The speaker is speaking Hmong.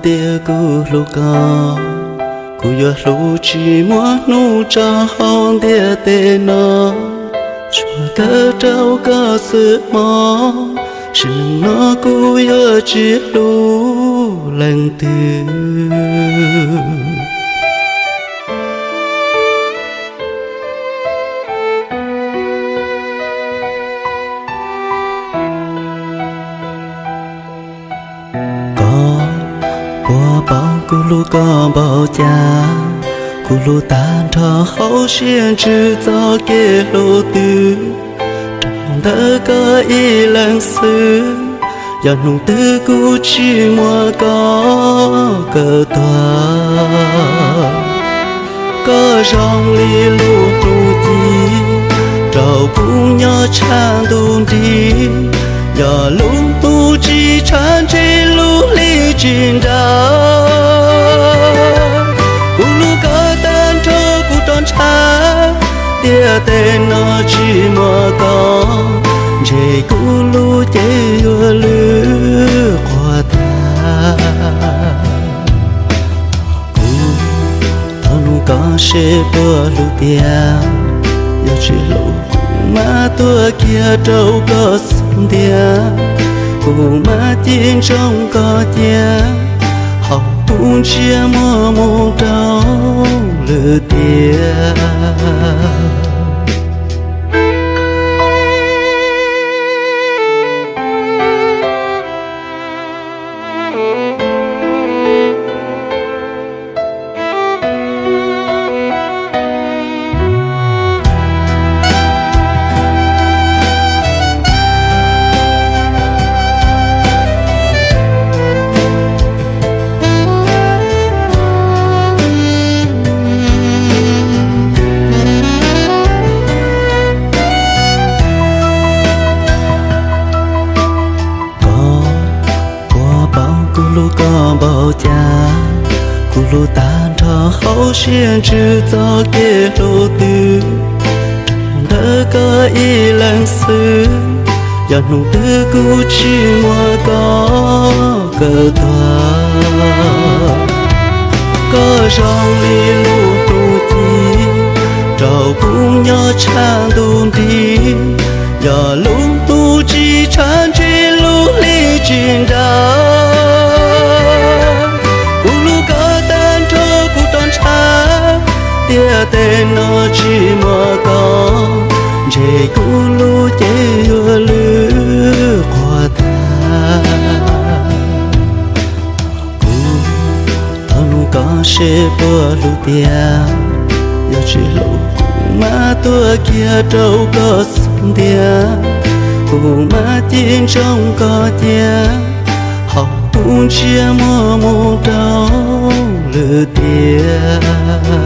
Tias kuv hlub koj, kuv yuav hlub tsis muaj hnub tso hauv ntiaj teb no, tsuas kawm rau koj xwb hmo, sim neej no kuv yuav tsis hlub leej twg. Koj puas paub kuv hlub koj npaum cas, kuv hlub tag nrho hauv siab ntsws txoj kev hlub twg, rau ntawm koj ib leeg xwb, yog hnub twg kuv tsis muaj koj kawm tuag. Koj zoo li lub hnub ci, rau kuv nyob tshaj ntuj nrig, yog lub hnub tsis tshav ntshe lub hli tsis nra. Kuv hlub koj tag nrho kuv rov ntshaw, ntiaj teb no tsis muaj koj, ntshe kuv lub cev yuav lwj quas tag. Kuv thov nug koj seb puas hlub tiag, yog tsis hlub kuv mam tuag kiag rau koj xub ntiag, kuv mam ci ntsoov koj cia, hauv kuv ntsiab muaj mus rau lwm tiam. Koj puas paub kuv hlub koj npaum cas, kuv hlub tag nrho hauv siab ntsws txoj kev hlub twg, rau ntawm koj ib leeg xwb, yog hnub twg kuv tsis muaj koj kawm tuag. Koj zoo li lub hnub ci, rau kuv nyob tshaj ntuj nrig, yog lub hnub tsis tshav ntshe lub hli tsis nra. Kuv hlub koj tag nrho kuv rov ntshaw, ntiaj teb no tsis muaj koj, ntshe kuv lub cev yuav lwj quas tag. Kuv thov nug koj seb puas hlub tiag, yog tsis hlub kuv mam tuag kiag rau koj xub ntiag, kuv mam ci ntsoov koj cia, hauv kuv ntsiab muaj mus rau lwm tiam.